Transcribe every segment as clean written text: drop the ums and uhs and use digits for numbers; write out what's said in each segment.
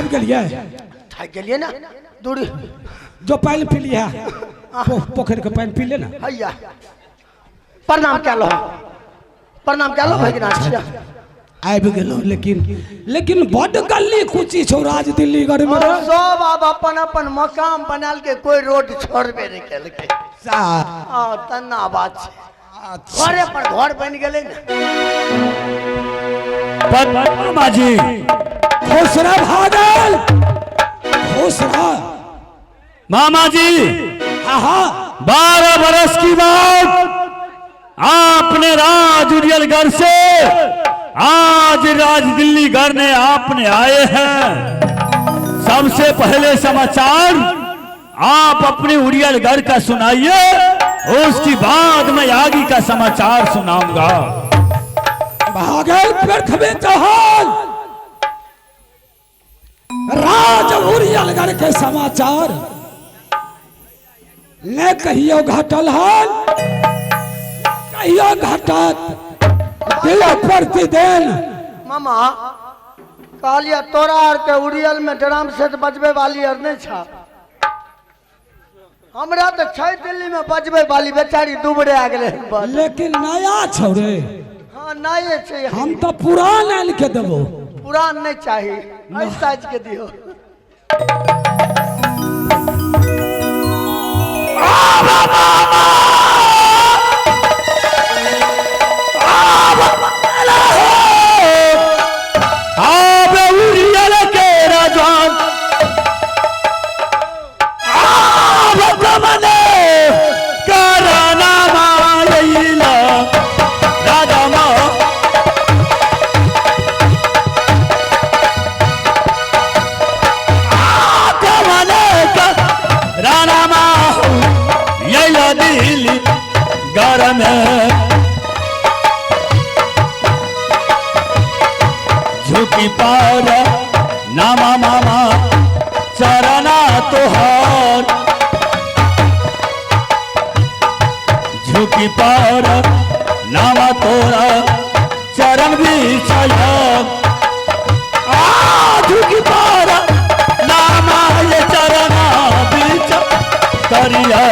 आबि गेलियै। थाकि गेलियै ने दूरी। जो पानि पी लिहा, पोखरि के पानि पी ले ने। हैया, प्रणाम कए लहो, प्रणाम कए लहो भगना छियै। आबि गेलो, लेकिन लेकिन बड्ड गल्ली कुची छौ राज दिल्ली गढ़ में रे। सब आब अपन अपन मकान बनाल के कोई रोड छोड़बे नहीं केलकै। आ तना बात छै। अच्छा। घरे पर घर बनि गेलै ने। मामा जी। खुश रह भागल, खुश रह। मामा जी। हाँ हाँ। 12 बरस की बात आपने राज उड़ियलगढ़ से आज राज दिल्ली गढ़ ने आपने आए हैं। सबसे पहले समाचार आप अपने उड़ियलगढ़ का सुनाइए, उसकी बाद मैं आगे का समाचार सुनाऊंगा। भागल पृथ्वी चौहान, राज उड़ियलगढ़ के समाचार ने कहियो घटल हन, कहियो घटत दिन प्रतिदिन। मामा कहलिया तोरा आर के उड़ियल में ड्राम सेट बजबे वाली आर नहीं छा, हमरा तो छै दिल्ली में बजबे वाली, बेचारी दुबरे आ गेलै बस। लेकिन नया छौ रे। हाँ नये छै। हम तो पुरान आनि के देबो। पुरान नहीं चाही, एहि साइज के दियो। आप उड़ियल के राजवान आप मने कराना मायला राजा मा आप मने राणा मा यैला दिल्ली घर में झुकी पार नामा मामा चरना तोहार, झुकी पार नामा तोरा चरण बिछाया, आ झुकी पार नामा ये चरण बिछ करिया।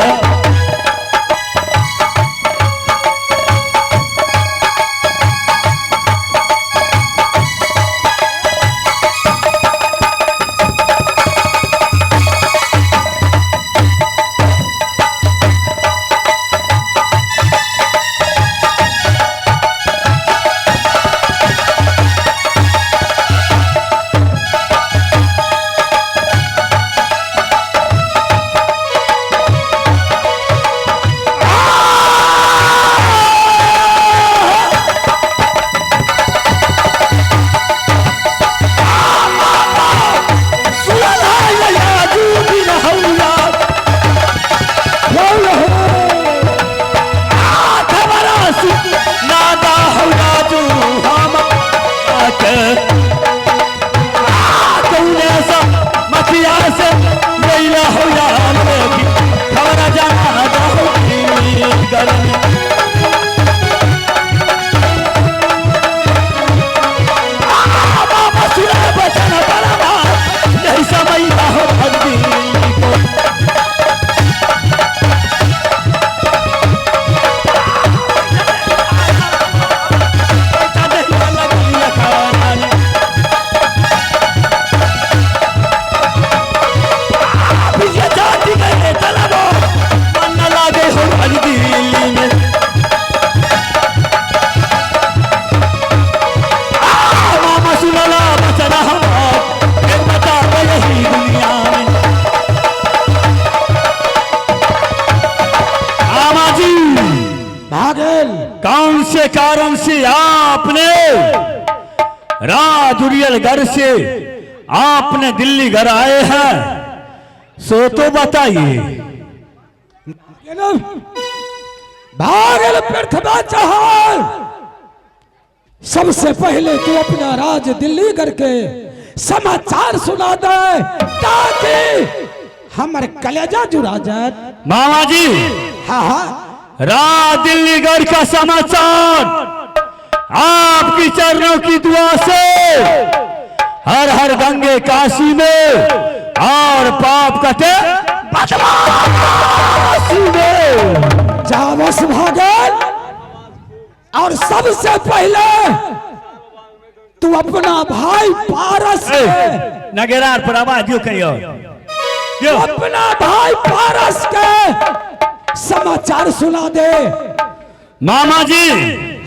कौन से कारण से आपने राज उड़ियलगढ़ से आपने दिल्ली घर आए हैं, सो तो बताइए। भागल पृथ्वी चौहान, सबसे पहले तू अपना राज दिल्ली करके समाचार सुना दे ताकि हमर कलेजा जुड़ा जाए। मामा जी। हाँ हाँ। राज दिल्लीगढ़ का समाचार आपकी चरणों की दुआ से हर हर गंगे काशी में और पाप कटे बदमाशी में। जावस भागल और सबसे पहले तू अपना भाई पारस के नगेरार पर आवाज दियो कहियो दियो। अपना भाई पारस के समाचार सुना दे। मामा जी,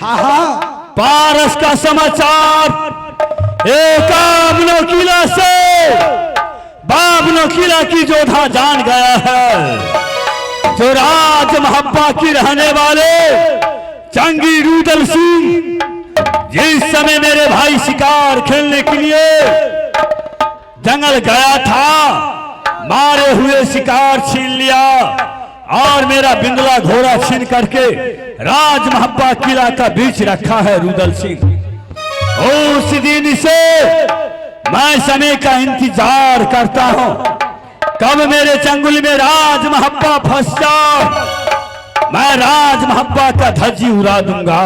हाँ हाँ, पारस का समाचार एक आबनो किला से बाबनो किला की जोधा जान गया है, जो राज मोहब्बा की रहने वाले चंगी रूदल सिंह जिस समय मेरे भाई शिकार खेलने के लिए जंगल गया था, मारे हुए शिकार छीन लिया और मेरा बिंदला घोड़ा छीन करके राज मोहब्बा किला का बीच रखा है रुदल सिंह। उस दिन से मैं समय का इंतजार करता हूं, कब मेरे चंगुल में राज मोहब्बा फंस जाए, मैं राज मोहब्बा का धज्जी उड़ा दूंगा।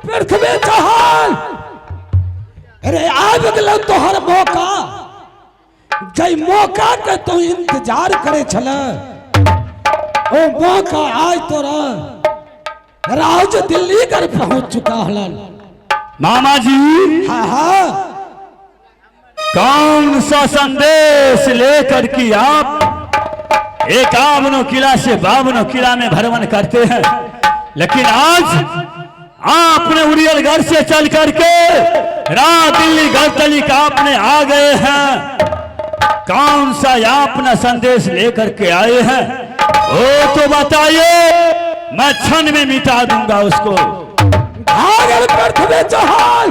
पृथ्वी चौहान, अरे आब गेल तोहर मौका, जै मौका के तू इंतजार करे छल ओ मौका आज तोरा राज दिल्ली कर पहुंच चुका हलन। मामा जी, हाँ हाँ, कौन सा संदेश लेकर कि आप एक आबनो किला से बावनो किला में भ्रमण करते हैं, लेकिन आज आपने उड़ियलगढ़ से चल करके रात दिल्ली घर तलिक आपने आ गए हैं। कौन सा अपना संदेश लेकर के आए हैं वो तो बताइए, मैं क्षण में मिटा दूंगा उसको। भागल पृथ्वी चौहान,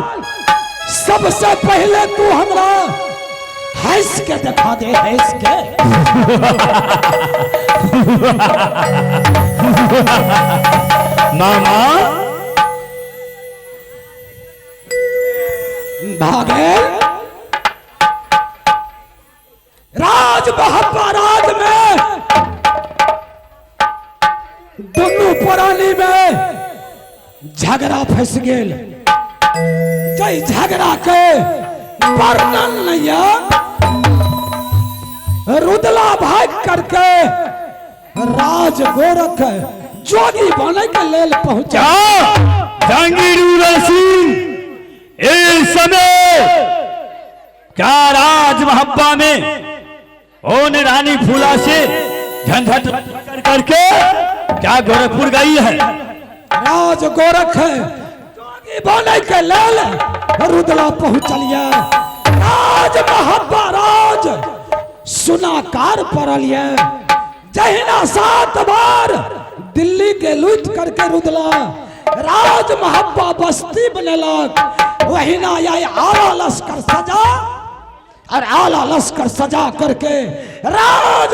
सबसे पहले तू हमरा हंस के दिखा दे, हंस के। मामा भागे राज बहप्पा राज में दोनों प्राणी में झगड़ा फंस गेल, जै झगड़ा के वर्णन नहीं है। रुदला भाग करके राज गोरख जोगी बने के लेल पहुंचा। जहांगीर सिंह इस समय क्या राज मोहब्बा में ओन रानी फूला से झंझट करके क्या गोरखपुर गई है? राज गोरख जोगी बने के लेल रुदला पहुंचलिए, राज मोहब्बा राज सुनाकार पड़लिए। जहिना 7 बार दिल्ली के लूट करके रुदला राज मोहब्बा बस्ती बनेलक, वहिना आई आला लश्कर सजा और आला लश्कर सजा करके राज